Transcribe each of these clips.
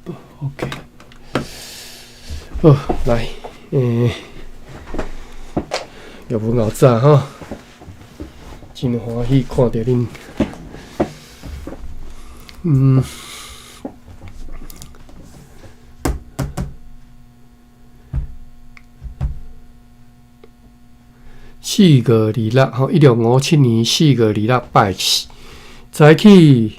OK，好，來，又無熬早吼，真歡喜看著恁。4月26吼，1657年4月26拜四，早起，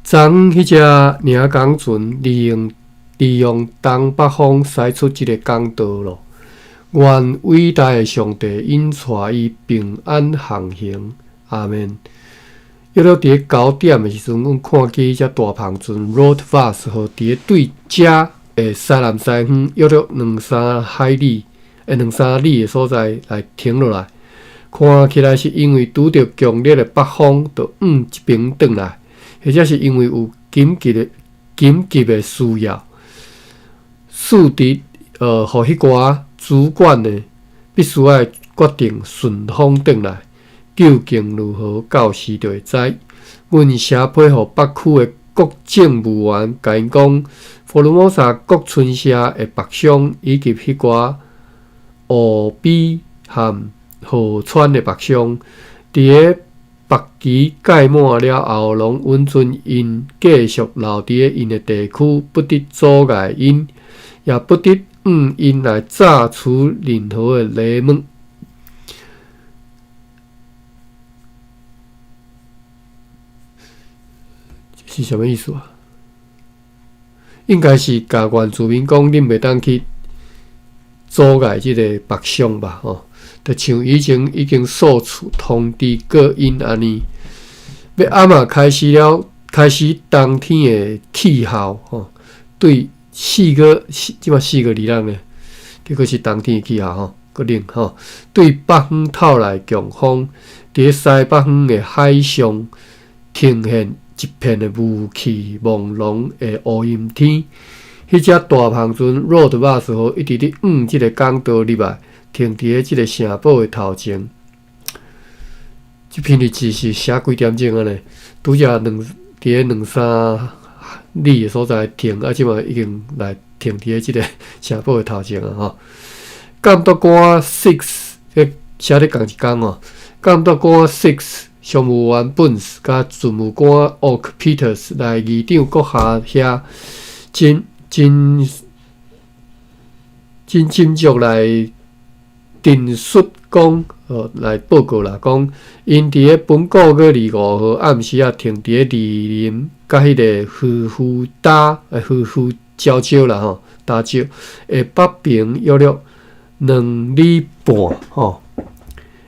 昨昏彼隻領港船利用東北風駛出這个港道路。願偉大的上帝引帶伊平安航行。阿們。約略佇咧9點的時陣，阮看見彼隻大帆船 Road Vast 號佇咧對遮的西南西方約略兩三海里。兩三里的所在來停落來，看起來是因為拄著強烈的北風，就向這邊轉來，或者是因為有緊急的需要，數值予彼寡主管的必須愛決定順風轉來，究竟如何，到時就會知。阮寫批予北區的國政務員，共𪜶講，福爾摩沙國春社的北商以及彼寡湖邊和河川的北商，佇咧北期屆滿了後，攏允准𪜶繼續留佇咧𪜶的地區，不得阻礙𪜶，也不得向𪜶來榨取任何的禮物。這是啥物意思啊？應該是共原住民講，恁袂當去阻礙這个北商吧，吼，就像以前已經數次通知過𪜶按呢。欲暗仔開始了，開始冬天的氣候，吼，對四月四，這馬4月26呢，結果是冬天的氣候，吼，閣冷，吼。對北方透來強風，佇咧西北方的海上呈現一片的霧氣朦朧的烏陰天。彼隻大帆船 Road Bus 號一直咧向這个港道入來，停佇咧這个城堡的頭前。這篇日誌是寫幾點鐘按呢？拄才兩佇咧兩三里的所在停，啊，這馬已經來停佇咧這个城堡的頭前啊！吼，監督官 Six，這寫咧仝一工哦。監督官 Six 商務員 Bones 佮事務官 Oak Peters 來議長閣下遐真。真真斟酌來陳述講，來報告啦，講𪜶佇咧本個月25號暗時仔停佇咧二林佮彼个漁夫礁，漁夫礁石啦吼，礁石的北爿約略2里半吼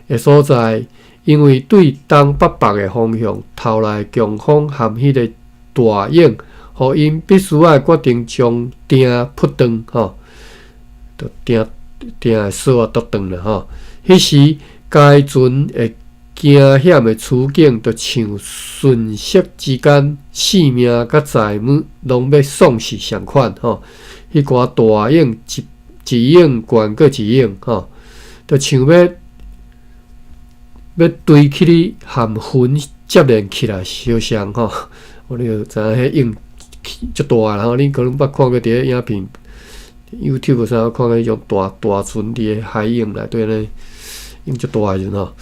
的所在，因為對東北北的方向透來強風含彼个大湧。予𪜶必須愛決定將碇撲斷吼，就碇碇的索仔剁斷啦吼。彼時，該船的驚險的處境，就像瞬息之間，性命佮財物攏欲喪失相款吼。彼寡大湧一一湧懸過一湧吼，就像欲欲堆起哩和雲接連起來相像吼。我你就知影彼湧。足大啦吼！恁可能捌看過佇咧影片、YouTube 啥看過彼種大大船佇咧海湧內底呢，湧足大的時陣吼，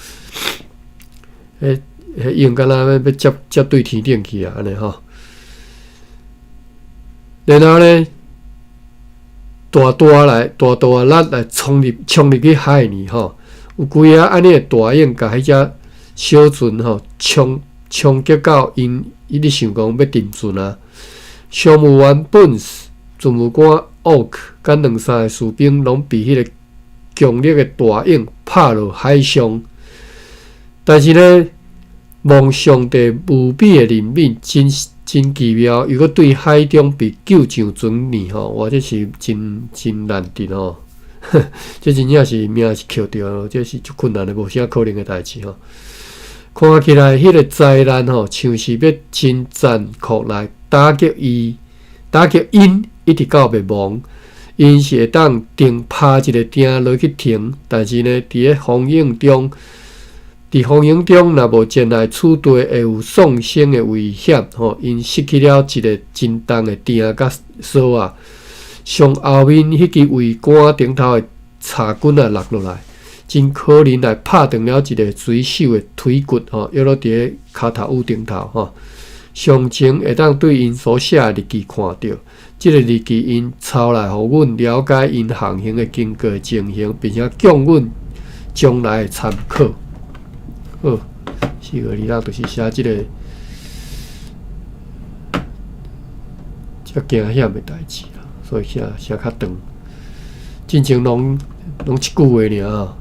彼彼湧敢若欲欲接接對天頂去啊，按呢吼。然後呢，大大來大大力來衝入衝入去海裡吼，有幾仔按呢的大湧，共彼隻小船吼衝衝擊到𪜶伊咧想講欲沉船啊！商務員本事務官奧克佮兩三个士兵攏被彼个強烈的大湧拍落海上，但是呢，蒙上帝無比的憐憫，真真奇妙，又閣對海中被救上船呢吼！哇，這是真真難得吼！這真正是命是抾著，這是足困難的，無啥可能的代誌吼。看起來，彼个災難吼，像是欲真殘酷來打擊伊，打擊𪜶，一直到滅亡。𪜶是會當定拍一个碇落去停，但是呢，佇咧風湧中，佇風湧中，若無前來此地，會有喪生的危險。吼，𪜶失去了一个真重的釘佮索仔。上後面彼支桅杆頂頭的插棍仔落落來，真可能來拍斷了一个水手的腿骨。吼，約落佇咧跤頭趺頂頭。吼，詳情會當對𪜶所寫的日記看著。這个日記𪜶抄來，予阮了解𪜶航行的經過情形，並且供阮將來的參考。好，4月26就是寫這个遮驚險的代誌啦，所以寫寫較長。進前攏攏一句話爾，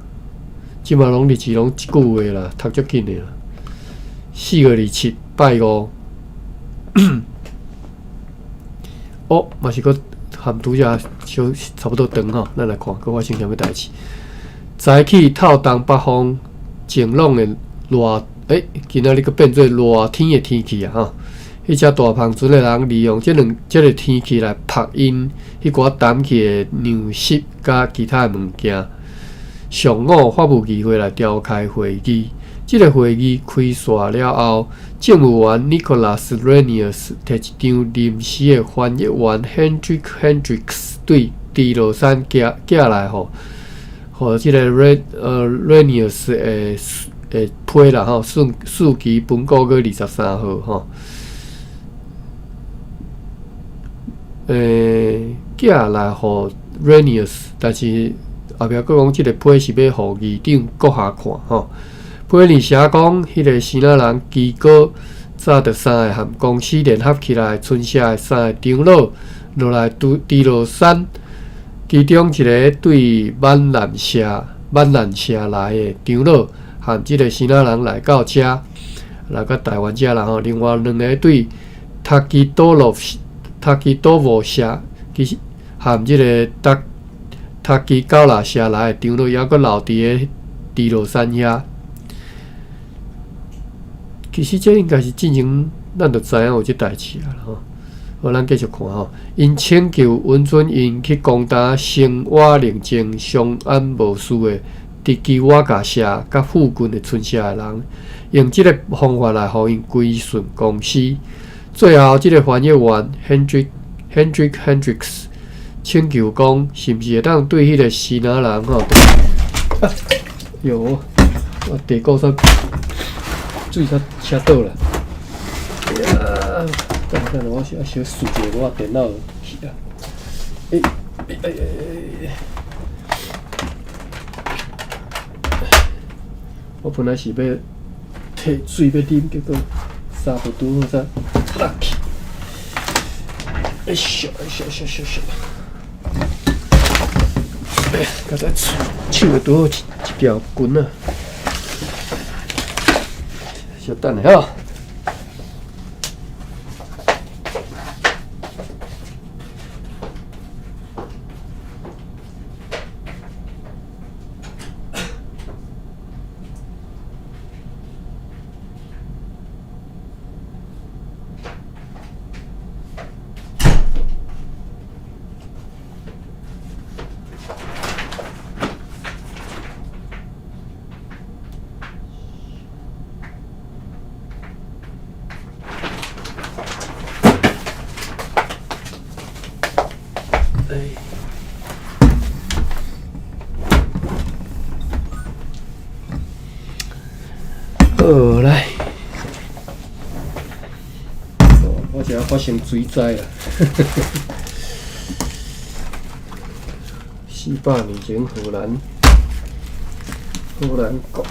這馬攏日誌攏一句話啦，讀足緊的啦。4月27拜五，哦，嘛是閣含拄才小差不多長吼，咱來看閣發生啥物代誌。早起透東北風，晴朗的熱，欸，今仔日閣變做熱天的天氣啊！吼，彼隻大帆船的人利用這兩這个天氣來曝𪜶彼寡擔去的糧食佮其他的物件。上午法務議會來召開會議，這个會議開煞了後，政務員 Nicholas Renius 提一張臨時的翻譯員 Hendrik Hendriks 對豬落山寄寄來，予予這个 Ren Renius 的的批啦吼，順四期本告月23號吼，寄來予 Renius，但是後壁閣講這个批是欲予議長閣下看吼。批裡寫講，彼个支那人基哥早著三个和公司聯合起來，村社的三个長老落來豬豬落山，其中一个對閩南社閩南社來的長老。和這个支那人來到遮，來到台灣遮啦吼。另外兩个對塔基多羅塔基多沃社，其實和這个塔塔基高拉社來的長老，猶閣留佇个豬落山遐。其實這應該是進前，咱就知影有這代誌啊吼。好，咱繼續看吼。𪜶請求允准𪜶去攻打生活寧靜、相安無事的直基瓦嘎社佮附近的村社的人，用這个方法來予𪜶歸順公司。最後，這个翻譯員 Hendrik Hendrik Hendriks 請求講，是毋是會當對彼个支那人吼？啊，喲，我地鼓煞水煞車倒啦。哎呀，等下，我小小試一下我電腦去啊。欸欸欸欸我本來是欲提水欲啉，結果衫褲拄好煞落去。哎咻哎咻咻咻咻！哎，剛才手手拄好一一條裙仔。稍等下吼。好來，我這發生水災啦！400年前，荷蘭荷蘭國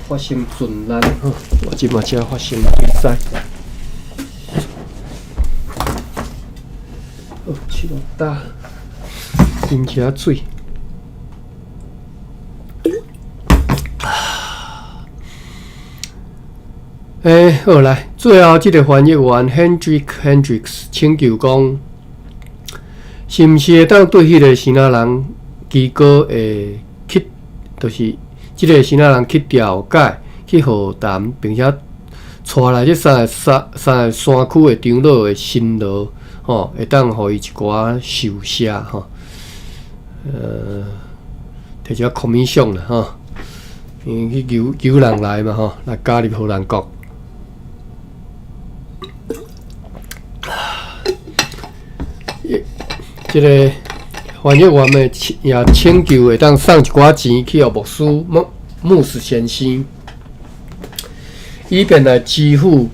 發生船難，我這馬才發生水災。好，七落焦，啉起水。欸，好來，最後這个翻譯員 Hendrik Hendriks 請求講，是毋是會當對彼个支那人基哥會去，就是這个支那人去調解、去和談，並且帶來這三个山三个山區的長老的辛勞，吼，會當予伊一寡酬謝，吼，提一個 commission 啦，吼。因去求求人來嘛吼，來加入荷蘭國。這个翻譯員的也請求會當送一寡錢去予牧師牧牧師先生，以便來支付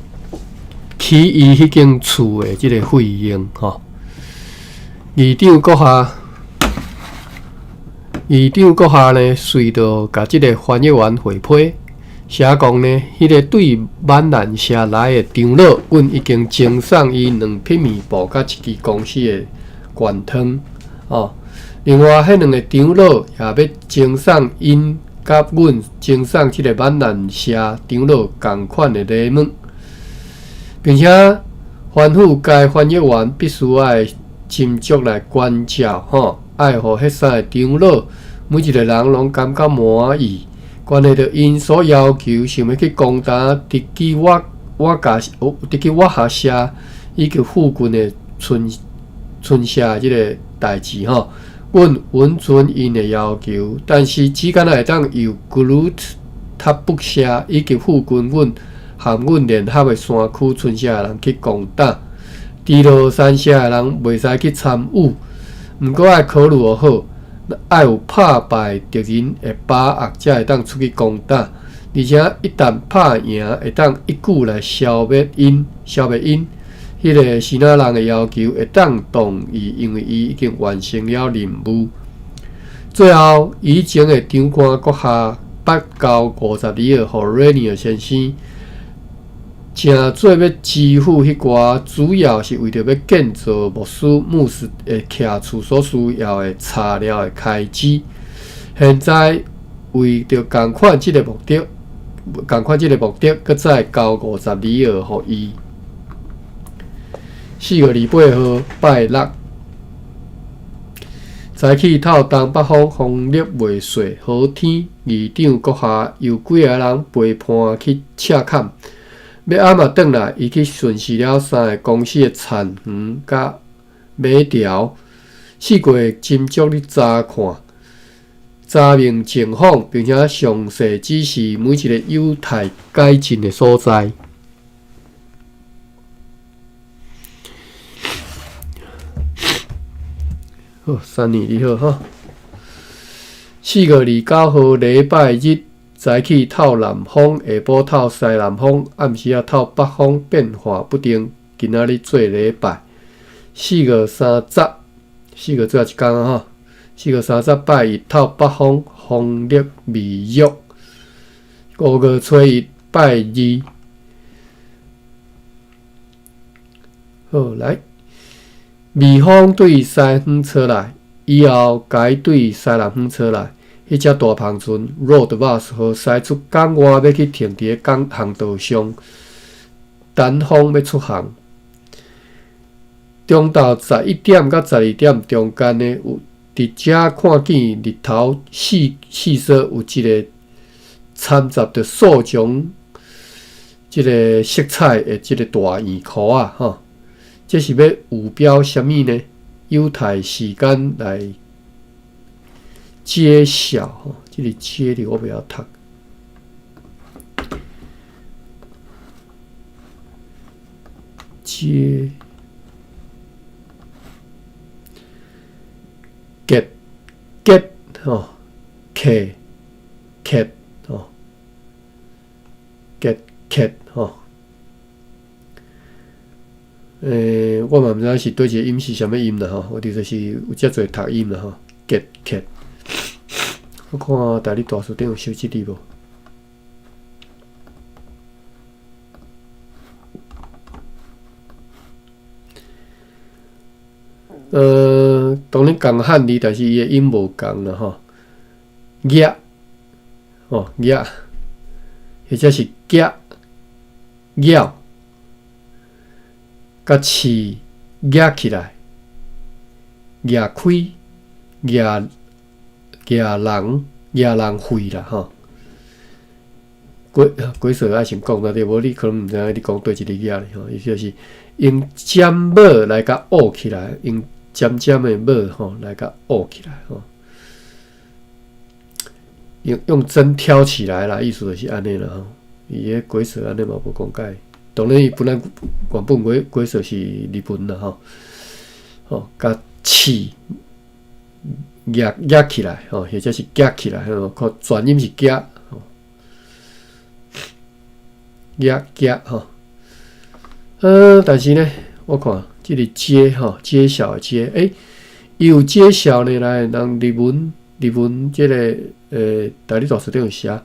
起伊彼間厝的這个費用吼。議長閣下，議長閣下呢，隨著共這个翻譯員回批，寫講呢，彼个對閩南社來的長老，阮已經贈送伊兩匹棉布佮一支公司的罐湯哦。另外，彼兩个長老也欲贈送𪜶佮阮贈送這个閩南社長老仝款的禮物，並且吩咐該翻譯員必須愛斟酌來關照吼，愛予彼三个長老每一个人攏感覺滿意。關係著𪜶所要求，想欲去攻打佇基瓦瓦加佇基瓦哈社以及附近的村村社這个代誌吼，阮允准𪜶的要求，但是只敢若會當由格魯塔布社以及附近阮和阮聯合的山區村社的人去攻打，佇羅山社的人袂使去參與。毋過愛考慮好，愛有拍敗敵人的把握，才會當出去攻打。而且一旦拍贏，會當一舉來消滅𪜶，消滅𪜶。彼个支那人的要求會當同意，因為伊已經完成了任務。最後，以前的長官閣下捌交50里爾予瑞尼爾先生，誠做欲支付彼寡，主要是為著欲建造牧師牧師的徛厝所需要的材料的開支。現在為著仝款這个目的，仝款這个目的，閣再交50里爾予伊。4月28號拜六，早起透東北風，風力袂細，好天。議長閣下有幾个人陪伴去赤崁。欲暗仔轉來，伊去巡視了三个公司的田園佮馬條，四界斟酌咧查看，查明情況，並且詳細指示每一个有待改進的所在。好，三年你好哈。4月29號禮拜日，早起透南風，下晡透西南風，暗時仔透北風，變化不定。今仔日做禮拜，四月三十，四月最後一工啊吼。4月30拜一透北風，風力微弱。5月初1拜二，好來。微風對西方吹來，以後改對西南方吹來。彼隻大帆船 Road Bus 號駛出港外，欲去停佇咧港航道上，等風欲出航。中晝11點佮12點中間呢，有佇遮看見日頭四四說有一个摻雜著數種這个色彩的這个大圓箍仔吼。這是欲預表啥物呢？猶太時間來揭曉吼，這个揭字我袂曉讀。揭結結吼，契契吼，結結吼。我嘛毋知影是佗一个音是啥物音啦吼，我伫就是有遮濟讀音啦吼，結結。我看台語大辭典有收這字無？當然仝漢字，但是伊的音無仝啦吼。額，吼額，或者是額，咬。佮刺額起來，額開，額額人，額人肺啦吼。鬼鬼說愛先講啦，對無？你可能毋知影你講佗一个額咧吼，意思就是用尖帽來共捂起來，用尖尖的帽吼來共捂起來吼。用針挑起來啦，意思就是按呢啦吼。伊个解說按呢嘛無講解，當然伊本來原本解說是日文啦吼，吼，共刺夾夾起來吼，或者是夾起來吼，看轉音是夾，吼，夾夾吼。但是呢，我看這个揭吼，揭曉的揭，欸，伊有揭曉呢，來人日文這个台語大辭典有寫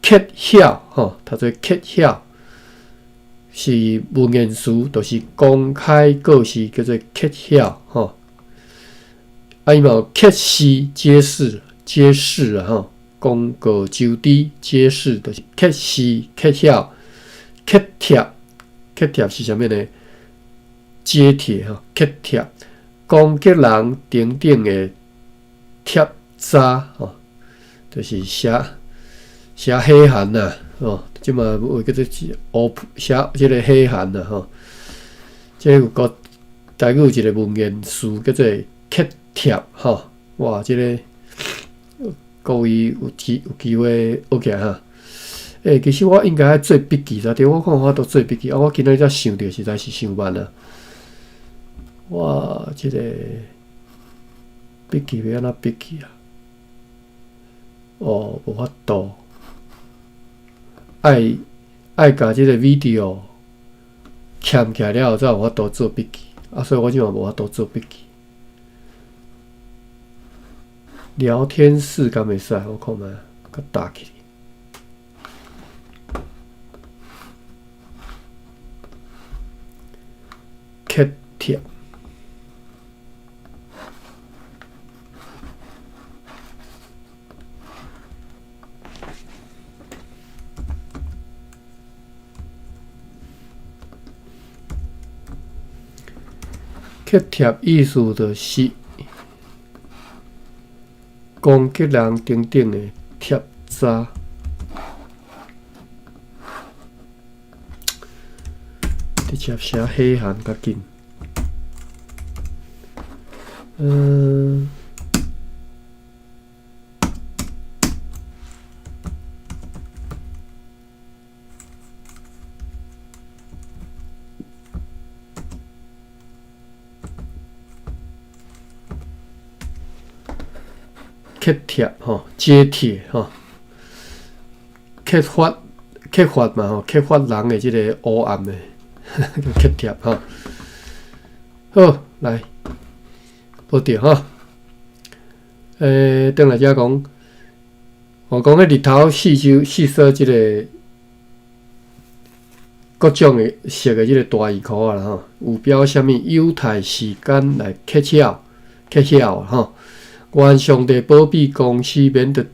揭曉吼，讀做揭曉，是文言詞，就是公開告示，叫做揭曉吼。啊，伊嘛有揭示、揭示、揭示啊吼，公告周知、揭示，就是揭示、揭曉、揭帖。揭帖是啥物呢？揭帖吼，揭帖，攻擊人等等的帖渣吼，就是寫寫火函呐，吼，這馬有叫做烏寫這个火函呐，吼，這个有國台語有一个文言詞叫做揭帖吼，哇，這个各位有機會學起來哈。欸，其實我應該愛做筆記才對，我看我都做筆記，啊，我今仔日才想著，實在是傷慢啊。我這个筆記欲按怎筆記啊？哦，無法度，愛共這个 video 撨起來了後，才有法度做筆記。啊，所以我這馬無法度做筆記。聊天室敢會使？我看覓，閣打起。揭帖，揭帖意思就是攻擊人等等的帖渣。直接寫火函較緊。揭帖吼，揭帖吼，揭發揭發嘛吼，揭發人的這个黑暗的揭帖吼。好，來，無對吼。轉來遮講，我講彼日頭四周四說這个各種的色的這个大衣褲啊吼，有標啥物猶太時間來揭曉揭曉吼。願上帝保庇公司免得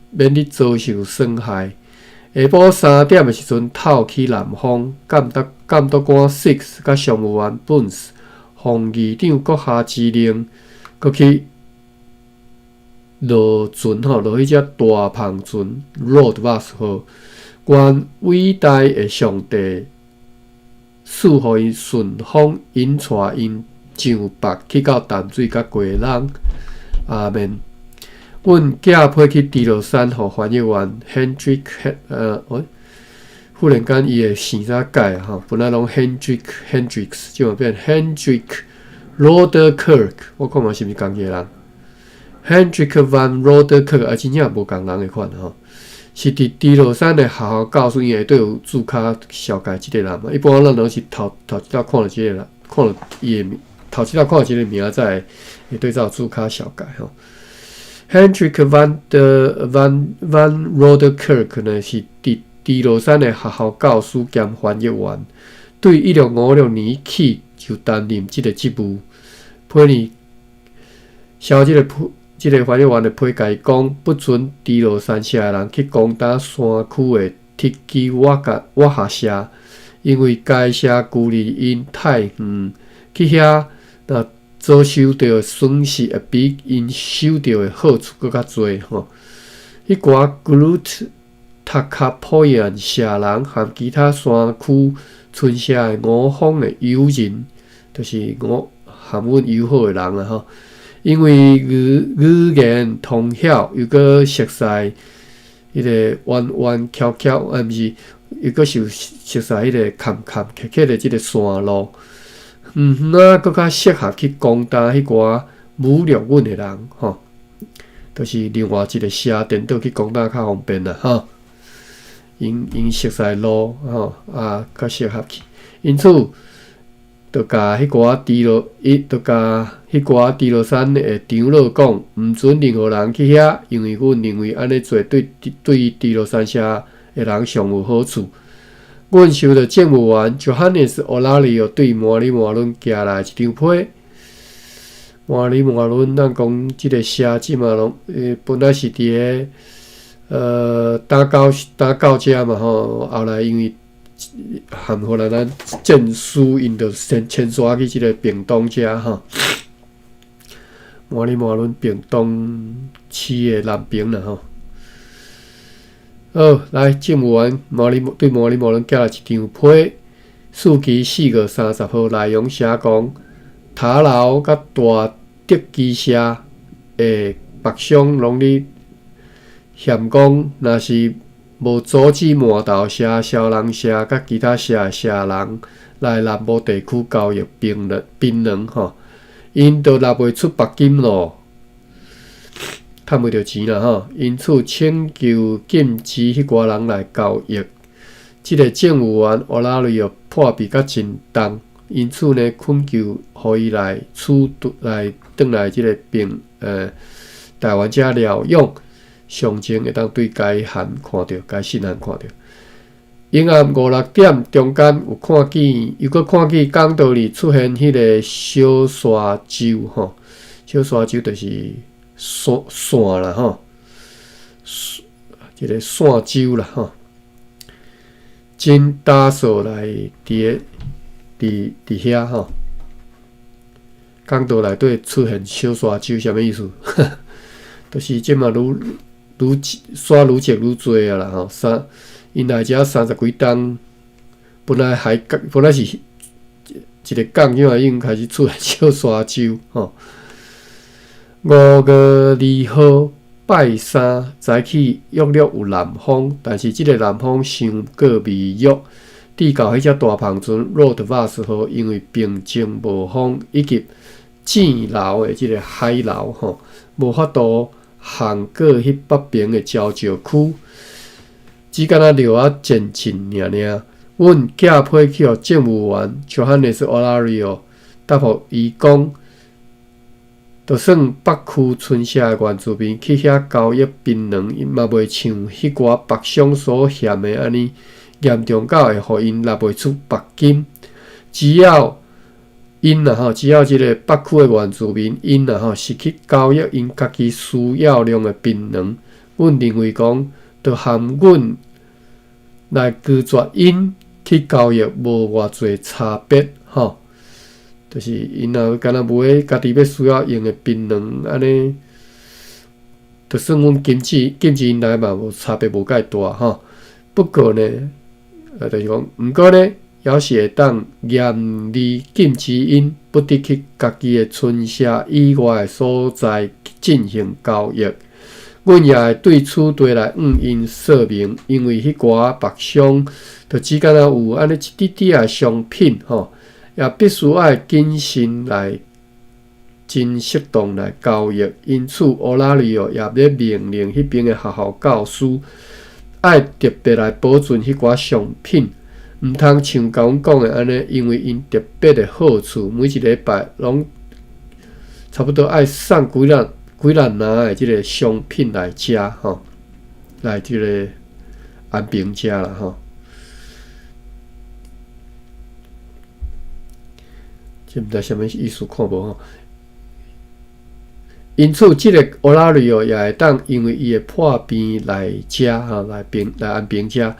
遭受損害。下晡3點的時陣，透起南風，監督官 Six 佮商務員 Bones 奉議長閣下之令，閣去落船吼，落彼隻大帆船 Road Bus 號。願偉大的上帝賜予𪜶順風，引帶𪜶上北去到淡水佮基隆。阿門。阮寄批去豬落山，予翻譯員 Hendrik，喂，忽然間伊的姓怎改吼？本來攏 Hendrik Hendricks，這馬變 Hendrik Rooderkerk，我看覓是毋是仝一个人？Hendrik van Rooderkerk，啊，真正無仝人的款吼。是佇豬落山的學校教師，因為下底有註卡紹介這个人嘛。一般咱攏是頭一道看著這个人，看著伊的名，頭一道看著這个名才會對照註卡紹介吼。Hendrik van Rooderkerk 呢，是佇豬落山的學校教師兼翻譯員，對1656年起就擔任這个職務。批呢，寫這个批，這个翻譯員的批共伊講，不准豬落山社的人去攻打山區的鐵基瓦哈社，因為該社距離𪜶太遠，去遐若所受著的損失會比𪜶受著的好處閣較濟吼。彼寡 Groot Takapoyan 社人和其他山區村社的五方的友人，就是五和阮友好的人啦吼。因為語言通曉，又閣熟悉彼个彎彎曲曲，啊，毋是，伊閣熟熟似彼個坎坎坷坷的這個山路，遠遠仔閣較適合去攻打彼寡侮辱阮的人，吼，就是另外一個社顛倒去攻打較方便啦，吼。𪜶𪜶熟似路，吼，啊，較適合去，因此，就共彼寡豬羅，伊就共彼寡豬羅山的長老講，毋准任何人去遐，因為阮認為按呢做對對豬羅山社的人上有好處。阮收著政務員 Johannes Olario 對摩里摩倫寄來一張批。摩里摩倫，咱講這个社這馬攏，本來是佇个打狗遮嘛吼，後來因為含荷蘭咱戰輸，𪜶就遷遷徙去這个屏東遮吼。摩里摩倫屏東市的南爿啦吼。好，來政務員摩里對摩里摩倫寄來一張批，四期4月30號內容寫講，塔樓佮大德基社的北鄉攏咧嫌講，若是無阻止饃頭社、蕭人社佮其他社的社人來南部地區交易檳榔檳榔吼，𪜶就納袂出帛金咯，趁袂著錢啦吼。因此請求禁止彼寡人來交易。這个政務員烏拉瑞哦破病甲真重，因此呢，懇求予伊來處來轉來這个病台灣遮療養，上前會當對該函看著，該信函看著。永暗五六點中間有看見，又閣看見講道裡出現彼个小沙洲吼，小沙洲就是山山啦吼，這个山洲啦吼，真焦燥來佇个佇佇遐吼，講道內底出現小沙洲，啥物意思？就是這馬愈愈沙愈積愈濟啊啦吼，三𪜶來遮三十幾冬，本來海港本來是一个港，這馬已經開始出現小沙洲吼。5月2號拜三早起約略有南風，但是這个南風傷過微弱。至到彼隻大帆船 Road 號，因為平靜無風以及漸流的這个海流吼，無法度航過彼北爿的礁石區，只敢若掠仔前進爾爾。阮寄批去予政務員 Johannes Olario 答覆伊講，就算北區村社的原住民去遐交易檳榔，𪜶嘛袂像彼寡北鄉所嫌的按呢嚴重到會予𪜶納袂出帛金。只要𪜶啊吼，只要這个北區的原住民𪜶啊吼，是去交易𪜶家己需要量的檳榔，阮認為講，就含阮來拒絕𪜶去交易無偌濟差別吼。就是𪜶若敢若買家己欲需要用的檳榔按呢，就算阮禁止禁止𪜶來嘛，無差別無蓋大吼。不過呢，就是講，毋過呢，猶是會當嚴厲禁止𪜶不得去家己的村社以外的所在進行交易。阮也會對此地來向𪜶說明，因為彼寡北鄉就只敢若有按呢一滴滴仔商品吼，也必須愛謹慎來真適當來交易。因此，烏拉里奧也欲命令彼爿的學校教師愛特別來保存彼寡商品，毋通像共阮講的按呢，因為𪜶特別的好處，每一禮拜攏差不多愛送幾籃幾籃籃的這个商品來遮吼，來這个安平遮啦吼。這毋知啥物意思，看無吼。因此，這个烏拉瑞奧也會當因為伊的破病來遮吼，來平來安平遮，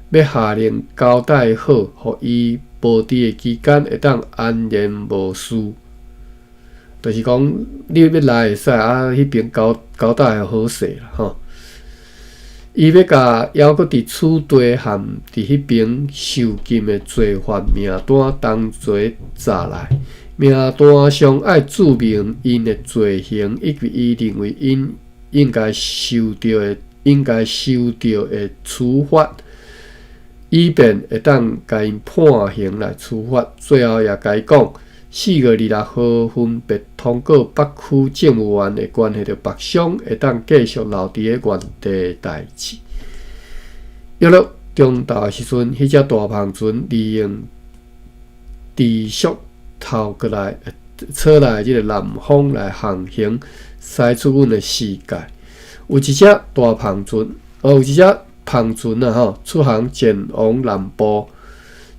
欲下令交代好，予伊無佇的期間會當安然無事。就是講，你欲來會使啊，彼爿交交代好勢啦吼。伊欲共猶閣佇此地和佇彼爿受禁的罪犯名單同齊查來，名單上愛註明𪜶的罪行，以及伊認為𪜶應該受著的應該受著的處罰，以便會當共𪜶判刑來處罰。最後也共伊講，4月26號分別通過北區政務員會關係著白箱，會當繼續留佇咧原地代誌。約略中晝的時陣，彼隻大帆船利用持續透過來、吹來這个南風來航行，駛出阮的視界。有一隻大帆船，哦，有一隻帆船啊吼，出航前往南部，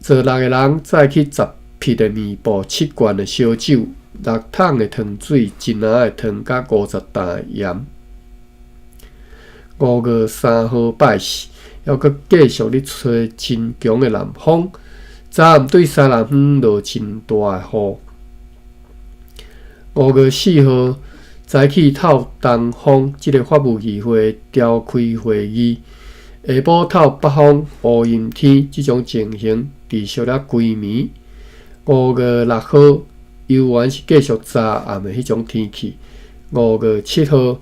坐六個人載去10匹的麵布、7罐的燒酒、6桶的糖水、一籃的糖佮50擔的鹽。5月3號拜四，猶閣繼續咧吹真強的南風。昨暗對西南方落真大的雨。5月4號早起透東風，這个法務議會召開會議。下晡透北風，烏陰天，這種情形持續了規暝。5月6號猶原是繼續早暗的彼種天氣。5月7號，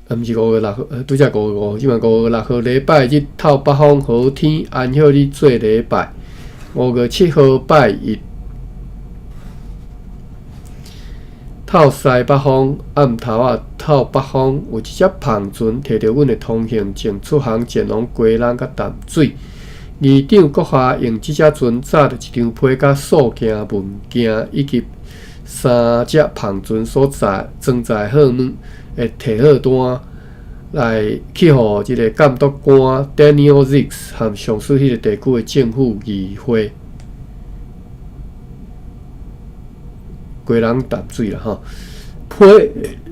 啊，毋是五月六號，拄才5月5號，這擺五月六號禮拜日透北風，好天，安息日做禮拜。5月7號拜一，透西北風，暗頭仔透北風，有一隻帆船提著阮的通行證出航前往基隆佮淡水。議長閣下用這隻船載著一張批佮數件文件，以及三隻帆船所載裝載貨物的提貨單，來去予這个監督官 Daniel Zix 和上述彼个地區的政府議會。基隆淡水啦吼，批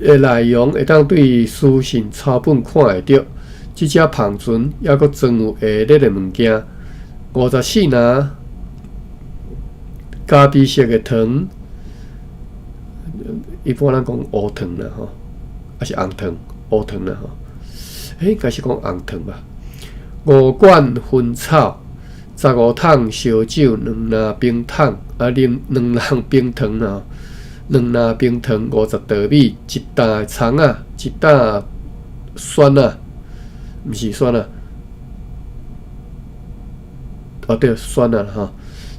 的內容會當對書信抄本看會著。這隻帆船猶閣裝有下列的物件：54籃咖啡色的糖，一般咱講烏糖啦吼，抑是紅糖？烏糖啦吼，欸，應該是講紅糖吧。5罐薰草，15桶燒酒，2籃冰糖，啊，啉2籃冰糖啦，2籃冰糖，50袋米，1擔的蔥仔，1擔蒜仔，毋是蒜仔，哦對，蒜仔吼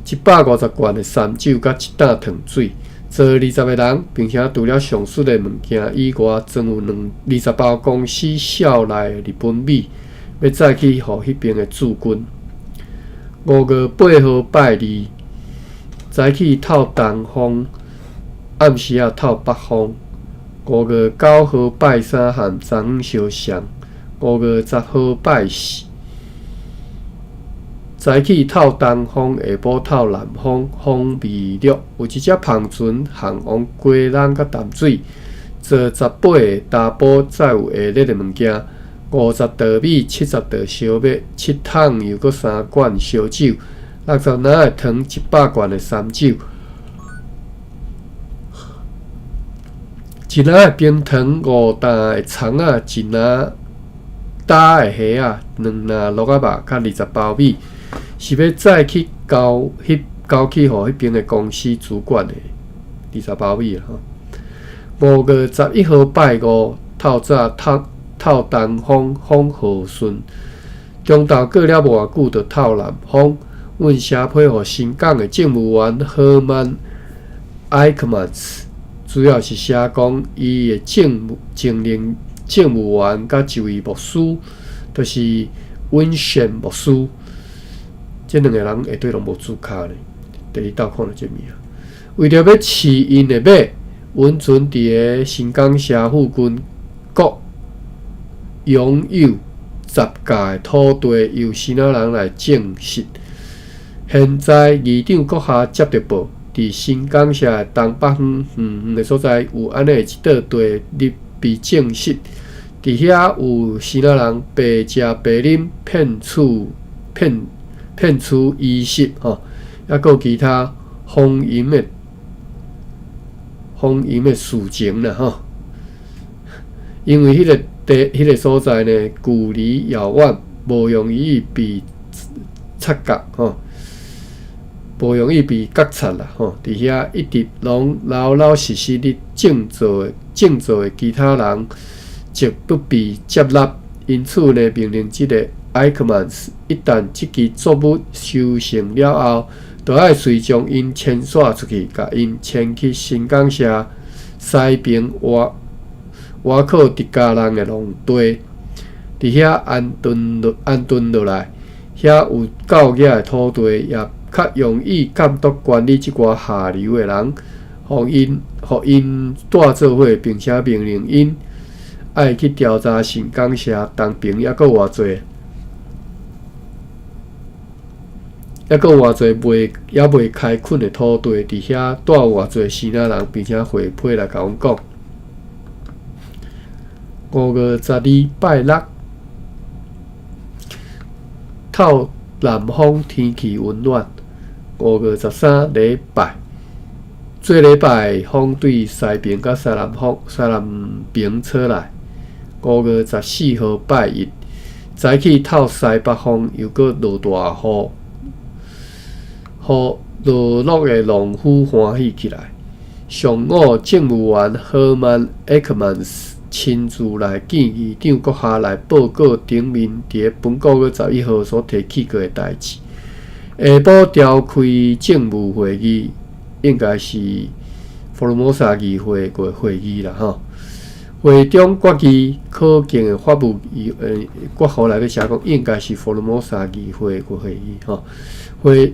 ，150罐的三酒，佮1擔糖水，坐20個人，並且除了上述的物件以外，裝有20包公司數內的日本米，欲載去予彼爿的駐軍。5月8號拜二，早起透東風，暗時仔透北風。5月9號拜三和昨昏相像。5月10號拜四，早起透東風，下晡透南風，風微弱。有一隻帆船航往基隆佮淡水，坐18個查埔，載有下列的物件：50袋米、70袋燒麥、7桶又閣3罐燒酒、60籃的糖、100罐的三酒、一籃的冰糖、5擔的蔥仔、1籃焦的蝦仔、2籃鹿仔肉，佮20包米，是欲載去交彼交去予彼爿的公司主管的20包米吼。5月11號拜五，透早透透東風，風和順。中晝過了無偌久，就透南風。阮寫批予新港的政務員赫曼·艾克曼斯，主要是寫講伊的政務政令政務員佮一位牧師，就是溫善牧師。這兩個人下底攏無註腳呢，佇咧鬥看著這名。為著欲飼𪜶的馬，阮船佇个新港社附近各擁有10甲的土地，由爍爁人來證實。現在議長閣下接著報，佇新港社的東北方遠遠的所在，有按呢一塊地入被證實。佇遐有爍爁人白食白啉，騙取騙騙取衣食吼，抑閣有其他荒淫的事情啦吼。因為彼个地彼个所在呢，距離遙遠，無容易被察覺吼，無容易被覺察啦吼。佇遐一直攏老老實實咧種做的種做的其他人，則不被接納。因此呢，命令這个艾克曼斯一旦這支作物收成了後，就愛隨將𪜶遷徙出去，共𪜶遷去新港社西爿瓦瓦克迪加人的農地，佇遐安頓落安頓落來。遐有夠額的土地，也較容易監督管理這寡下流的人，予𪜶予𪜶帶做伙，並且命令𪜶愛去調查新港社東爿猶閣有偌濟，猶閣有偌濟未猶未開墾的土地，佇遐住有偌濟支那人，並且回批來共阮講。5月12拜六，透南風，天氣溫暖。5月13禮拜，做禮拜風對西爿佮西南風西南爿吹來。5月14號拜一，早起透西北風，又閣落大雨，予落落的農夫歡喜起來。上午，政務員赫曼·艾克曼斯親自來見議長閣下來報告頂面佇本個月11號所提起過的代誌。下晡召開政務會議，應該是福爾摩沙議會個會議啦，吼。會中決議可見的法務議，括號內底寫講應該是福爾摩沙議會個會議，吼。會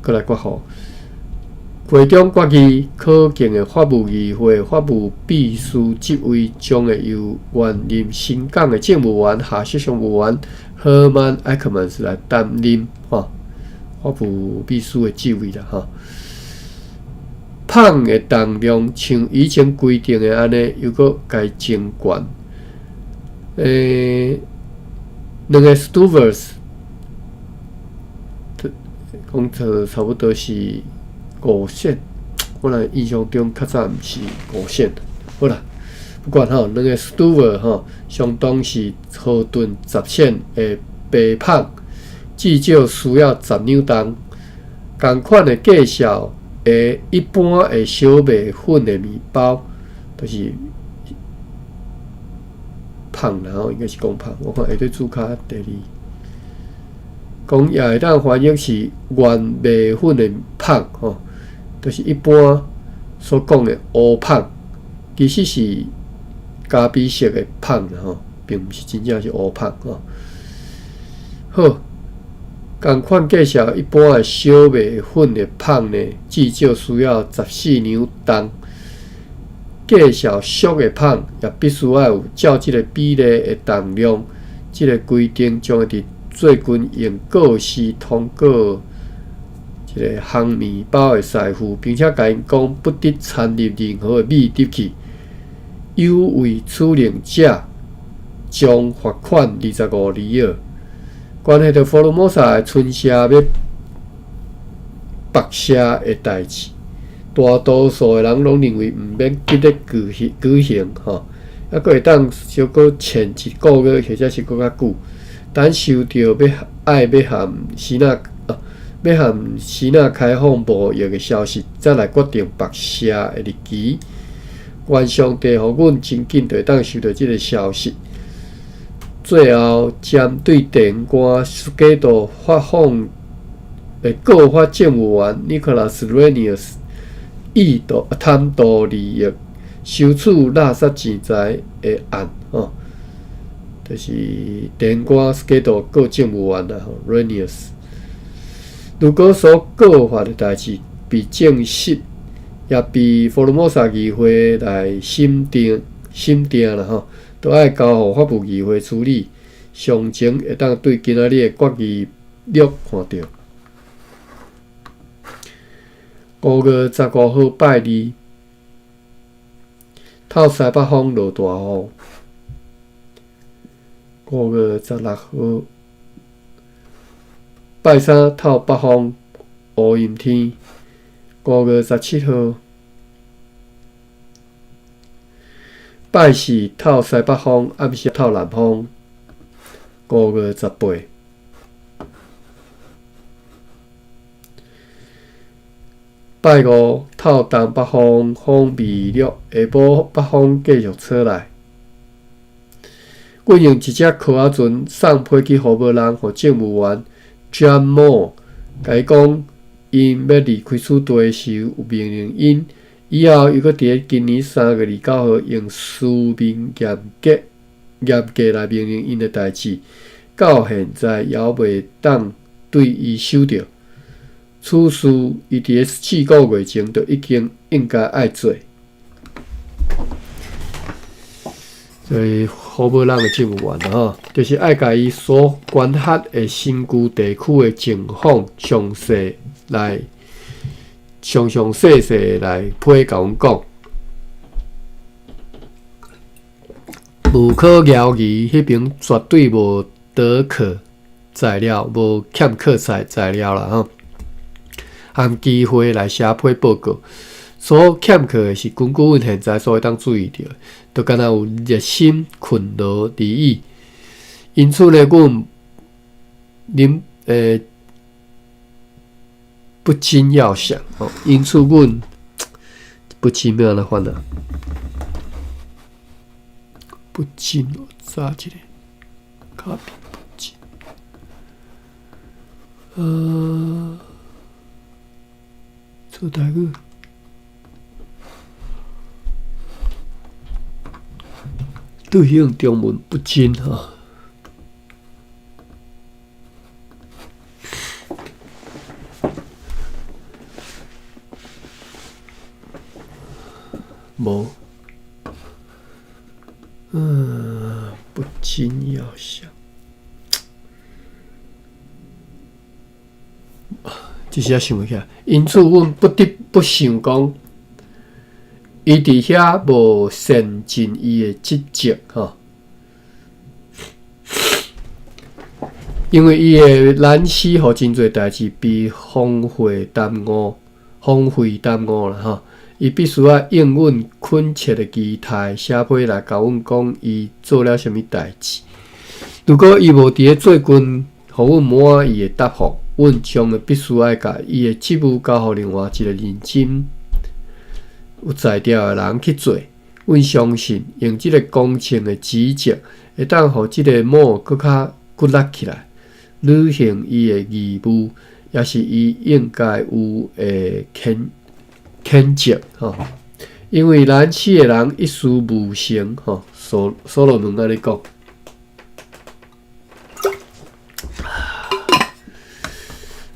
閣來括號。會中決議可見的法務議會法務秘書職位將會由原任新港的政務員夏雪松務員赫曼·艾克曼斯來擔任，吼，法務秘書的職位啦，吼。麭的重量像以前規定的按呢，猶閣共增懸。兩个 stuvers，講錯差不多是5仙，我若印象中較早毋是五仙。好啦，不管吼，兩个 stuver 吼，相當是荷頓10仙的白麭，至少需要10兩重。仝款的介紹的一般的小麥粉的麵包，就是麭啦吼，應該是講麭。我看下底註卡第二，講也會當翻譯是原麥粉的麭吼，就是一般所講的烏麭，其實是咖啡色的麭啦吼，並毋是真正是烏麭吼。好，仝款介紹一般的小麥粉的麭呢，至少需要14兩重。介紹俗的麭，也必須愛有照這个比例的重量。這个規定將會佇最近用過時通過一个烘麵包的師傅，並且共𪜶講不得摻入任何的米入去。有違處令者將罰款25里爾。關係著福爾摩沙的村社欲縛社的代誌，大多數的人攏認為毋免急咧舉行舉行吼，猶閣會當小可延一個月或者是閣較久，等收著欲愛欲和支那啊，欲和支那開放貿易的消息，才來決定縛社的日期。願上帝予阮真緊就會當收著這个消息。最後，針對電官斯基度發放的告發政務員尼可拉斯·瑞尼爾斯意圖貪圖利益、收取勒索錢財的案，吼，就是電官斯基度告政務員啦，吼，瑞尼爾斯。如果所告發的代誌被證實，也被福爾摩沙議會來審定審定啦，吼。都愛交予法務議會處理，詳情會當對今仔日的決議錄看著。5月15號拜二，透西北風落大雨。5月16號拜三，透北風烏陰天。5月17號拜四透西北風，暗時透南風。5月18拜五透東北風，風微弱，下晡北風繼續吹來。阮用一隻蚵仔船送批去胡無人，予政務員 John Moore 共伊講，𪜶欲離開此地時有命令𪜶。以後又閣佇咧今年3月29號用書面嚴格嚴格來命令𪜶的代誌，到現在猶未當對伊收著。此事伊佇咧4個月前就已經應該愛做。所以胡無人的政務員吼，就是愛共伊所管轄的新區地區的情況詳細來詳詳細細來批共阮講。無可懷疑，彼爿絕對無得可材料，無欠缺材材料啦吼，含機會來寫批報告。所欠缺的是根據阮現在所會當注意著，就敢若有熱心困勞而已。因此呢，阮恁不禁要想哦，因此阮不禁欲按怎翻啊？不禁我查一下，卡比不禁，做台語。對應中文不禁吼，無，不禁要想，這時仔想袂起來，因此阮不得不想講。伊佇遐無善盡伊的職責，吼，因為伊的懶死，予真濟代誌被荒廢耽誤，荒廢耽誤啦，吼。伊必須愛應阮懇切的期待，寫批來共阮講伊做了啥物代誌。如果伊無佇咧最近，予阮滿意的答覆，阮將會必須愛共伊的職務交予另外一個認真有才調的人去做。阮相信，用這個工程的職責，會當予這个某閣較骨力起來，履行伊的義務，也是伊應該有的譴譴責吼。因為咱四个人一事無成吼，所所羅門按呢講。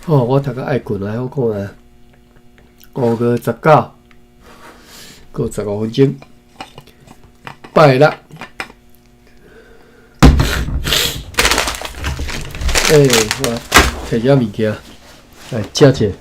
好，我讀甲愛睏啊，我看啊，5月19，閣15分鐘，拜六。欸，我提遮物件來食者。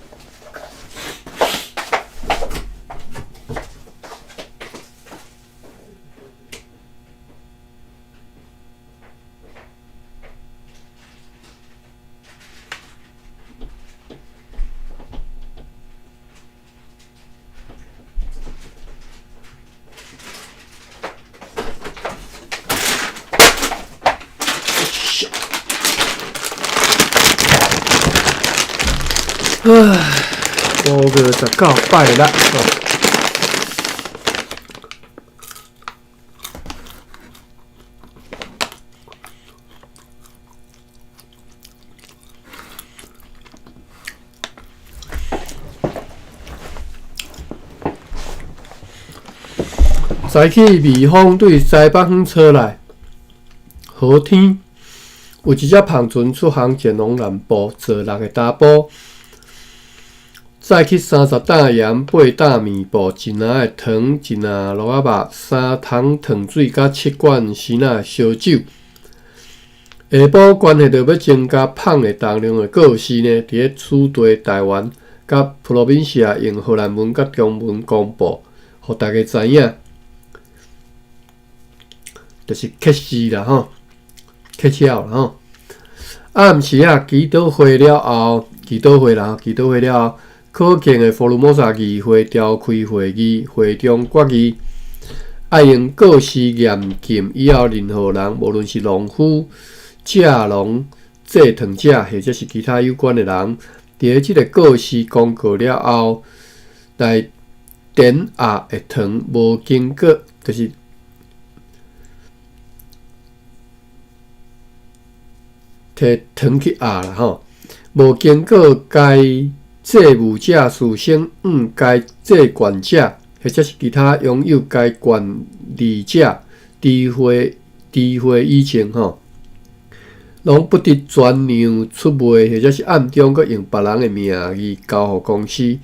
5月19拜六。早起微風對西北方吹來，好天，有一隻帆船出航前往南部，坐六个查埔，載去30擔鹽、8擔麵布、一籃的糖、一籃蘆仔肉、3桶糖水，佮7罐鮮仔燒酒。下晡關係著欲增加麭的重量的告示呢，佇咧此地台灣佮普羅民西亞用荷蘭文佮中文公布，予大家知影，就是揭示啦吼，揭曉啦吼。暗時啊，祈禱會了後，祈禱會啦，祈禱會了後，可敬的福爾摩沙議會召開會議，會中決議，愛用告示嚴禁以後任何人，無論是農夫、蔗農、製糖者，或者是其他有關的人，佇咧這个告示公告了後，來碾壓的糖無經過，就是提糖去壓啦吼，無經過該債務者事先向該債權者或者是其他擁有該權利者知會知會以前吼，攏不得轉讓出賣或者是暗中閣用別人的名義交予公司。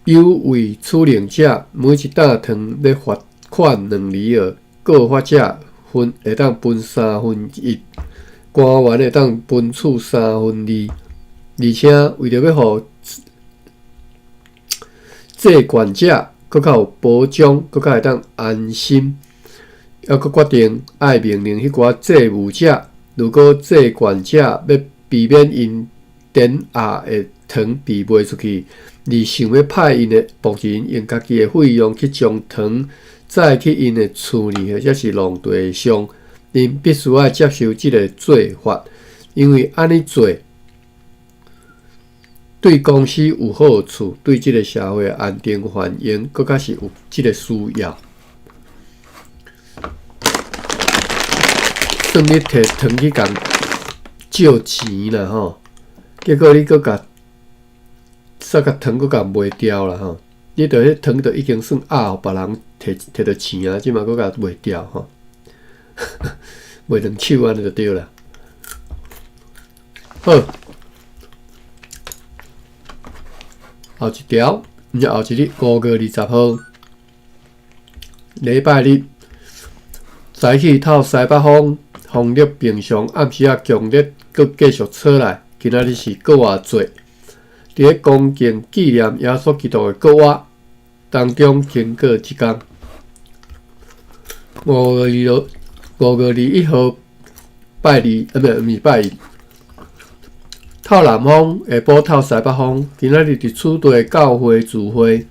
有為處領者每一擔糖欲罰款2里爾，告發者分會當分1/3，官員會當分處2/3。而且為著欲予債權者閣較有保障，閣較會當安心，猶閣決定愛命令彼寡債務者，如果債權者欲避免𪜶典押的糖被賣出去，而想欲派𪜶的僕人用家己的費用去將糖載去𪜶的厝裡或者是農地上，𪜶必須愛接受這个做法，因為按呢做對公司有好處，對這个社會安定繁榮閣較是有這个需要。算你提糖去共借錢啦吼，結果你閣共煞共糖閣共賣掉啦吼，你著彼糖著已經算押予別人提提著錢啊，這馬閣共賣掉吼，賣兩手按呢就對啦。好，後一條，毋是後一日，5月20號，禮拜日，早起透西北風，風力平常，暗時仔強烈，閣繼續吹來。今仔日是復活節，佇咧恭敬紀念耶穌基督的復活當中，經過這工。5月2 5月21號拜二，啊，毋是拜一。透南風，下晡透西北風。今仔日佇此地教會聚會，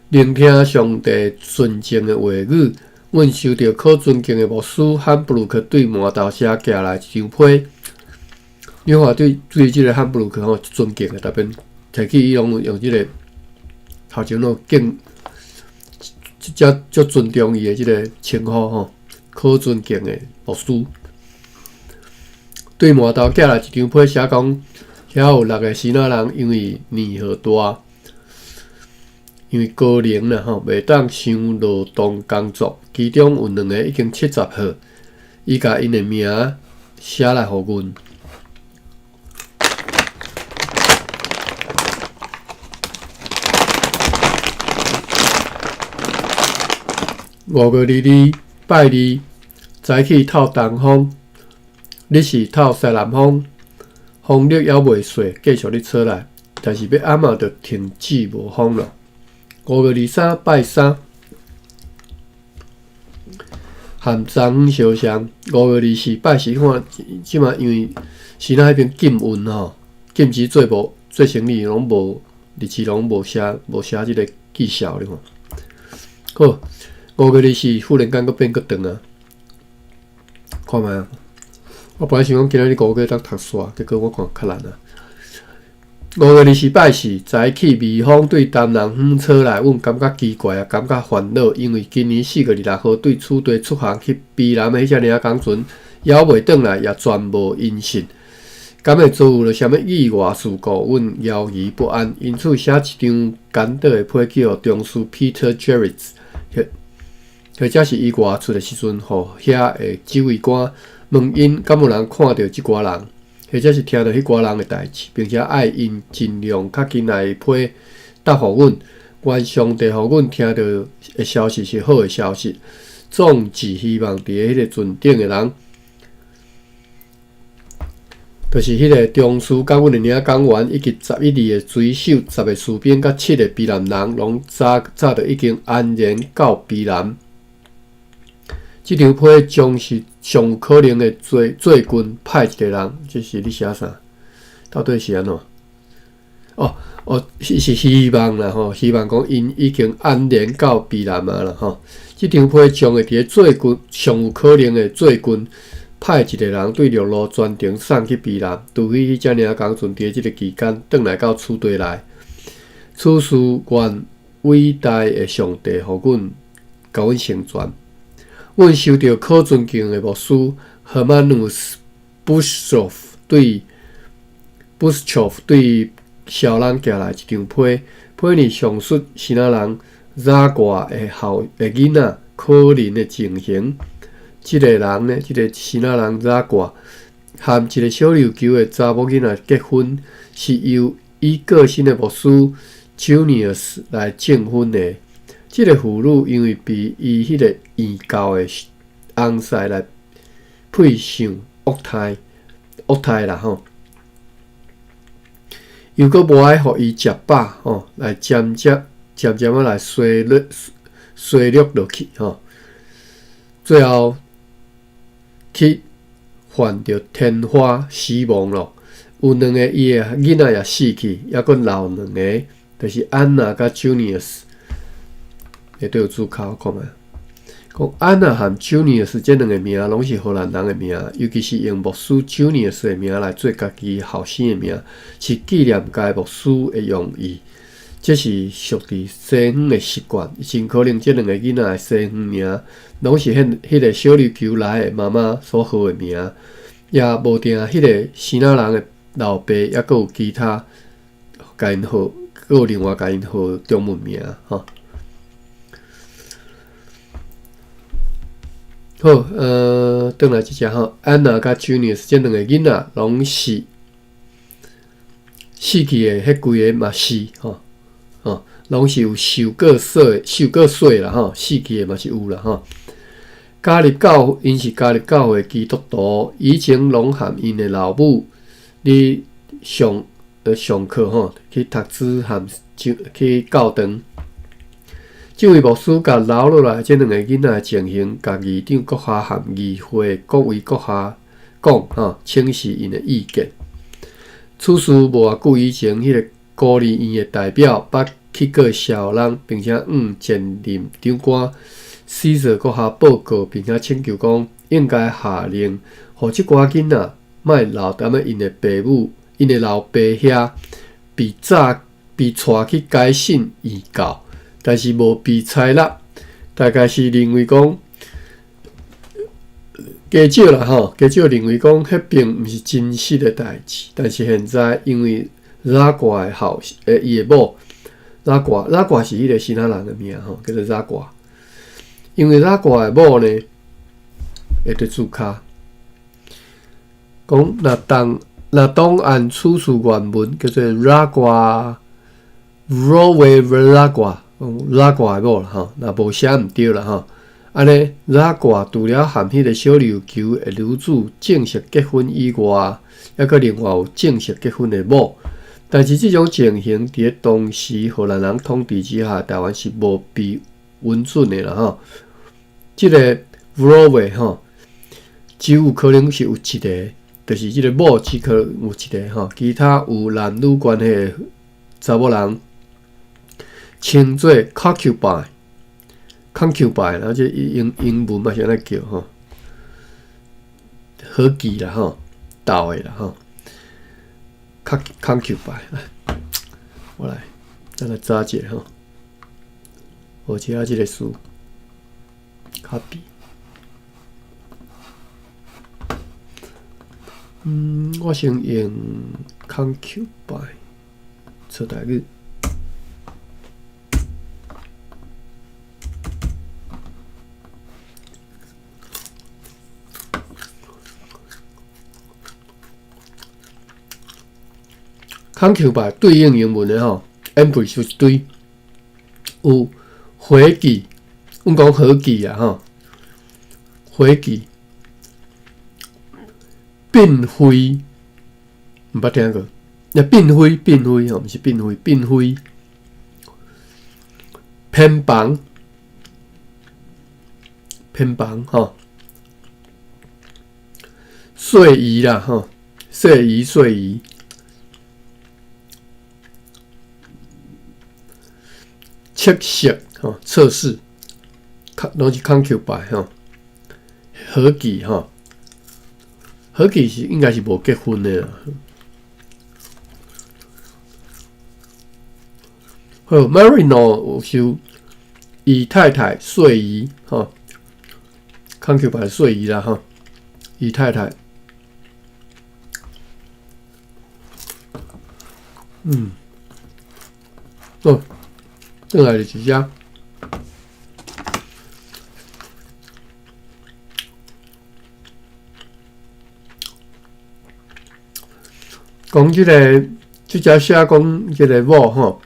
聆聽上帝純淨的話語。阮收著可尊敬的牧師漢布魯克對滿豆社寄來一張批。你看對對這个漢布魯克吼尊敬的，特別提起伊攏有用這个頭前攏敬，遮足尊重伊的這个稱呼吼，可尊敬的牧師。對滿豆寄來一張批，寫講遐有六个支那人因為年歲大，因為高齡啦吼，袂當傷勞動工作，其中有兩个已經70歲，伊共𪜶的名寫來予阮。5月22拜二，早起透東風，日時透西南風，風力猶未細，繼續咧吹來，但是欲暗仔就停止無風咯。5月23拜三，和昨昏相像。5月24拜四，看這馬因為支那彼邊禁運吼，禁止做無做生意，攏無日子攏無寫無寫這个績效，你看。好，5月24忽然間閣變閣長啊！看覓啊！我本來想講今仔日五月當讀煞，結果我看較難啊。5月24拜四，早起微風對東南方吹來，阮感覺奇怪啊，感覺煩惱，因為今年4月26號對此地出航去卑南的彼隻領港船，猶未轉來，也全無音訊。敢會遭遇著啥物意外事故？阮猶疑不安，因此寫一張簡短的批去予中士 Peter Jervis，或或者是伊外出的時陣，予遐的指揮官問𪜶敢有人看著這寡人。或者是聽著彼寡人的代誌，並且愛𪜶盡量較緊來批答覆阮。願上帝予阮聽著的消息是好的消息。總是希望佇咧彼个船頂的人，就是彼个中士佮阮的領港員，以及11二个水手、10个士兵佮七个卑南人，攏早早就已經安然到卑南。這張批將是上有可能的最最近派一个人，這是咧寫啥？到底是按怎？哦哦，是是希望啦吼，希望講𪜶已經安然到卑南啊啦吼。這張批將會佇咧最近上有可能的最近派一个人對陸路專程送去卑南，除非彼隻領港船佇咧這个期間轉來到此地來。此事願偉大的上帝予阮共阮成全。阮收著可尊敬的牧師赫曼努斯· Buschoff 對蕭人寄來一張批，批裡上述支那人查蓋的後的囡仔可能的情形。這个人呢，這个支那人查蓋和一个小琉球的查某囡仔結婚，是由已過身的牧師 Junius 來證婚的。這个婦女因為被伊彼个異教的翁婿來配上惡態，惡態啦吼，又閣無愛予伊食飽吼，來漸漸漸漸仔來衰落衰落落去吼，最後去患著天花死亡咯。有兩个伊的囡仔也死去，猶閣留兩个，就是安娜佮 Junius。會對有註腳看覓？講安娜和 Junius 這兩个名攏是荷蘭人的名，尤其是用牧師 Junius 的名來做家己後生的名，是紀念該牧師的用意。這是屬佇西方的習慣，真可能這兩个囡仔的西方名攏是彼彼个小琉球來的媽媽所號的名，也無定彼个支那人的老爸猶閣有其他共𪜶號，閣有另外共𪜶號中文名吼。好，轉來這隻吼，安娜佮 Junius 這兩个囡仔攏是死去的，彼幾个嘛是吼，吼，攏是有受過洗、受過洗啦吼，死去的嘛是有啦吼。加入教，𪜶是加入教會基督徒，以前攏和𪜶的老母佇上課吼，去讀書和去教堂。這位牧師共留落來這兩个囡仔的情形，共議長閣下和議會各位閣下講吼，請示𪜶的意見。此事無偌久以前，彼个孤兒院的代表捌去過蕭人，並且向前任長官 Caesar 閣下報告，並且請求講應該下令，予這寡囡仔莫留踮咧𪜶的爸母、𪜶的老爸遐，被早被帶去改信異教。但是無被採納，大概是認為講加少啦吼，加少認為講，彼並毋是真實的代誌。但是現在因為查蓋的後伊的某查蓋，查蓋是彼个支那人的名吼，叫做查蓋。因為查蓋的某呢，會佇註跤講，若當按此事原文叫做查蓋 Vrouwe 查蓋。查蓋的某啦吼，若無寫毋對啦吼。按呢，查蓋除了和彼个小琉球的女子正式結婚以外，猶閣另外有正式結婚的某。但是這種情形佇咧當時荷蘭人統治之下，台灣是無被允准的啦吼。這个 Vrouwe 吼，只有可能是有一个，就是這个某只可能有一个吼，其他有男女關係的查某人。稱做 concubine，concubine，然後這英文嘛是按呢叫吼，和妓啦吼，鬥的啦吼，concubine，我來，咱來查一下吼，學一下這个詞，copy，我先用 concubine 做台語。concubine 對應英文的吼，embrace 一堆有伙計，阮講伙計啊吼，伙計嬪妃，毋捌聽過？那嬪妃，嬪妃吼，毋是嬪妃，嬪妃，偏房，偏房吼，細姨啦吼，細姨，細姨。測試吼，測試，攏是 concubine 吼，和妓吼，和妓是應該是無結婚的啦。好，Marino 有收伊太太細姨吼，concubine 細姨啦吼，伊太太。好，轉來就是遮。講這个，這只寫講這个某吼，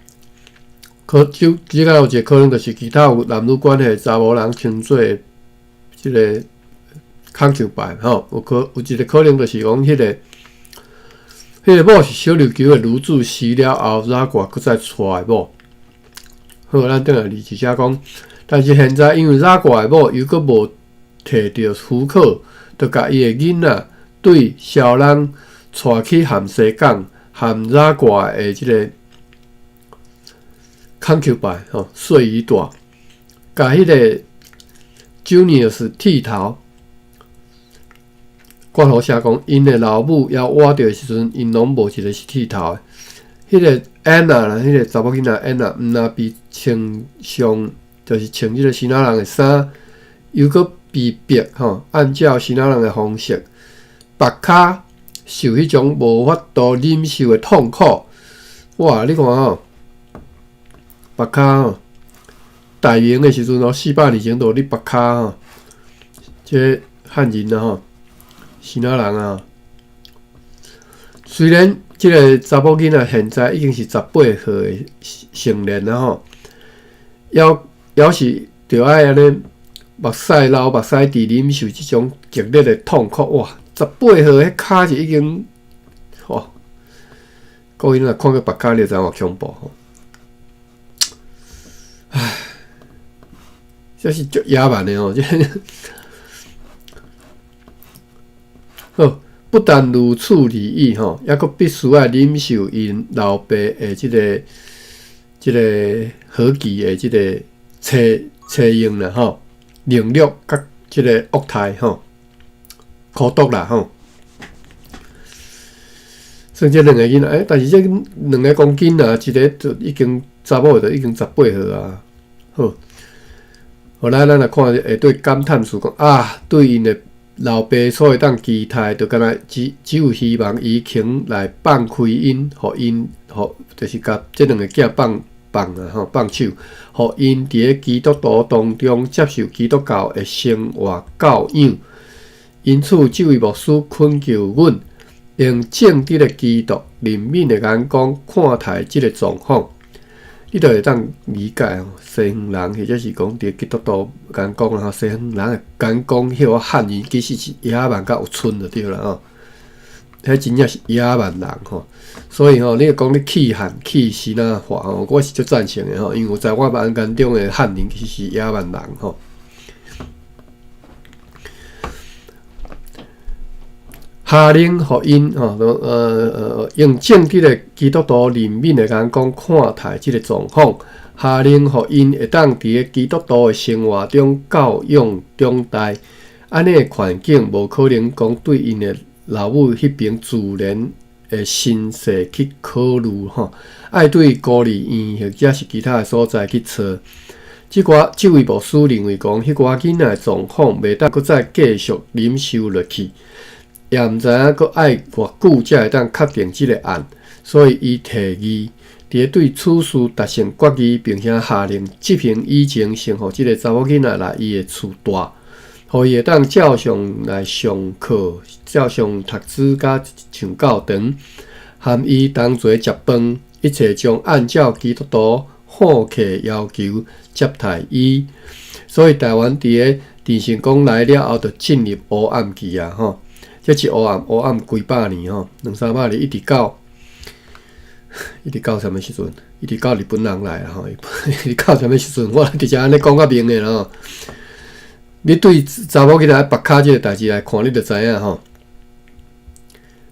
可就這个有一個可能，就是其他有男女關係查某人稱做這个 concubine 吼，有一个可能就是講彼个某是小琉球的女子死了後，拉掛閣再娶的某。好，咱轉來二一寫講，但是現在因為拉掛的某又閣無提著許可，就共伊的囡仔對蕭人帶去贛西港，和拉掛的這个 concubine 吼，睡一大，共彼个 Junius 剃頭。括號寫講，𪜶的老母猶活著的時陣，𪜶攏無一个是剃頭的。彼个 Anna 啦，彼个查某囡仔 Anna，毋若被穿上，就是穿這个支那人的衫，又閣被逼吼，按照支那人的方式，縛跤受彼種無法度忍受的痛苦。哇！你看吼，縛跤吼，大明的時陣哦，400年前就咧縛跤吼，這漢人啊吼，支那人啊。雖然這个查某囡仔現在已經是18歲的成年啊吼，猶猶是著愛按呢目屎流目屎佇忍受這種激烈的痛苦。哇！18歲彼跤就已經，吼，各位若看過縛跤，你就知影偌恐怖吼。唉，這是足野蠻的吼，這好，不但如此而已吼，猶閣必須愛忍受𪜶老爸的這个和記的這个妻用啦吼，凌辱佮這个虐待吼，苦毒啦吼。算這兩个囡仔，欸，但是這兩个公囡仔，一个就已經查某的就已經18歲啊。好，後來咱來看會對感嘆詞講啊，對𪜶的老爸所會當期待，就敢若只有希望伊肯來放開𪜶，予𪜶，予就是共這兩个囝放放啊吼，放手，予𪜶佇咧基督徒當中接受基督教的生活教養。因此，這位牧師懇求阮用正直的基督憐憫的眼光看待這个狀況。你就會當理解吼，西方人或者是講佇基督徒眼光啊，西方人的眼光，彼個漢人其實是野蠻佮有賰就對啦吼。彼真正是野蠻人吼，所以吼，你講你去漢去支那化吼，我是足贊成的吼，因為在我眼中的漢人其實是野蠻人吼。下令予𪜶吼，用正直的基督徒憐憫的眼光看待這个狀況，下令予𪜶會當佇咧基督徒的生活中教養長大。按呢的環境，無可能講對𪜶的老母彼爿自然的身世去考慮吼，愛對孤兒院或者是其他的所在去揣。這位牧師認為講，彼寡囡仔的狀況袂當閣再繼續忍受落去。也毋知影閣愛偌久才會當確定這个案，所以伊提議，佇咧對此事達成決議，並且下令執行以前，先予這个查某囡仔來伊的厝蹛，予伊會當照常來上課、照常讀書佮上教堂，含伊同齊食飯，一切將按照基督徒好客要求接待伊。所以台灣佇咧鄭成功來了後，就進入黑暗期啊！吼。這是黑暗，黑暗幾百年吼，兩三百年，一直到啥物時陣？一直到日本人來啊吼！一直到啥物時陣？我直接按呢講較明的吼。你對查某囡仔縛跤這个代誌來看，你就知影吼。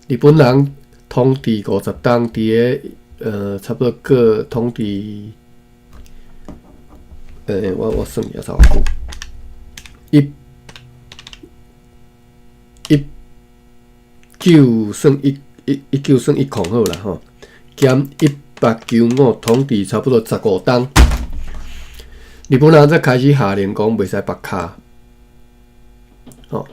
日本人統治50冬，佇个差不多過統治，我算一下偌久，一一九算一一一九算一空好啦吼，減1895統治差不多15冬，日本人才開始下令講袂使縛跤，吼。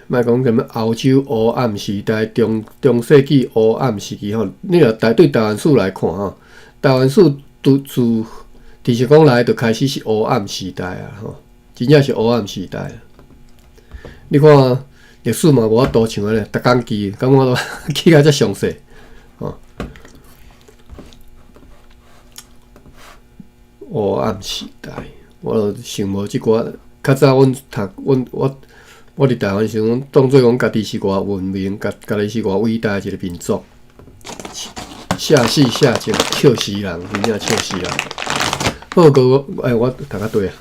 莫講啥物歐洲黑暗時代、中世紀黑暗時期吼。你若對台灣史來看吼，台灣史自直實講來就開始是黑暗時代啊吼，真正是黑暗時代。你看歷史嘛無法度像按呢，逐工記，感覺都記甲遮詳細吼。黑暗時代，我就想無這寡。較早阮讀，阮我我佇台灣時陣，當做講家己是偌文明，家己是偌偉大一個民族。下死下賤，笑死人，真正笑死人。好，閣欸，我讀較對啊，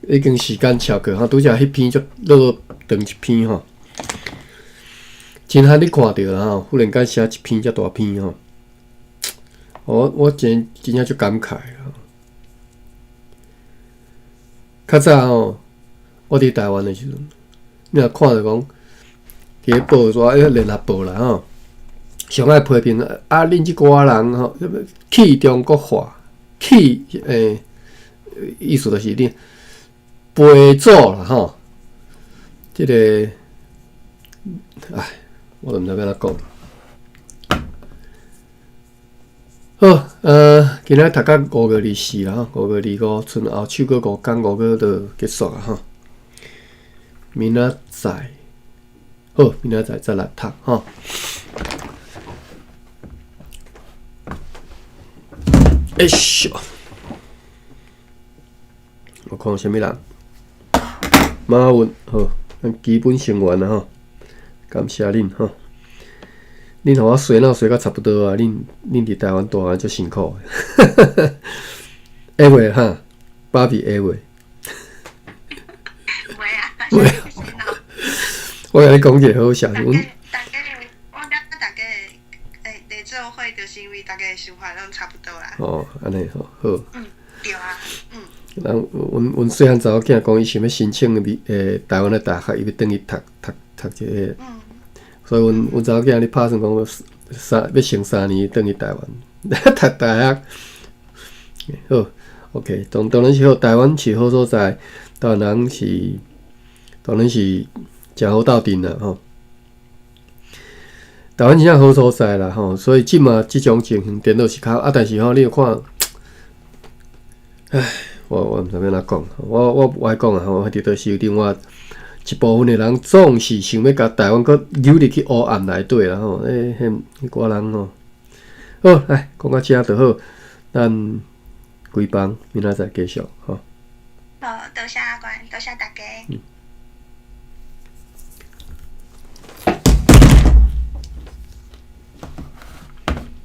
已經時間超過吼，拄才彼篇足落長一篇吼，真罕你看著啦吼，忽然間寫一篇遮大篇吼，我真正足感慨吼。較早吼，我佇台灣的時陣，你若看著講，佇咧報紙彼聯合報啦吼，上愛批評啊，恁這寡人吼，去中國化，去意思就是恁背祖啦吼，這個，唉，我都毋知欲按怎講。好，今仔讀到5月24啦吼，5月25，賰後手閣5工，5月就結束啊吼。明仔載，好，明仔載再來讀吼。哎咻！我看啥物人？馬雲好，咱基本成員啊吼，感謝恁吼。恁予我洗腦洗甲差不多啊！恁佇台灣大漢足辛苦的，會袂哈？芭比會袂？會啊！會啊！我共你講一個好笑，阮大家，我感覺大家會會做伙，就是因為大家的想法攏差不多啦。哦，按呢吼，好。嗯，對啊，嗯。人阮細漢查某囝講，伊想欲申請台灣的大學，伊欲轉去讀這个。所以阮查某囝咧拍算講，欲先3年轉去台灣讀大學。好，OK，當然是好，台灣是好所在，台灣人是當然是誠好鬥陣啦吼。台灣真正好所在啦吼，所以這馬這種情形，顛倒是較啊，但是吼，你有看，唉，我毋知欲按怎講，我無愛講啊吼，我佇倒是另外一部分的人總是想欲共台灣閣扭入去黑暗內底啦吼，彼寡人吼，好，來講到遮就好，咱關房，明仔載繼續吼。好，多謝阿關，多謝大家。嗯。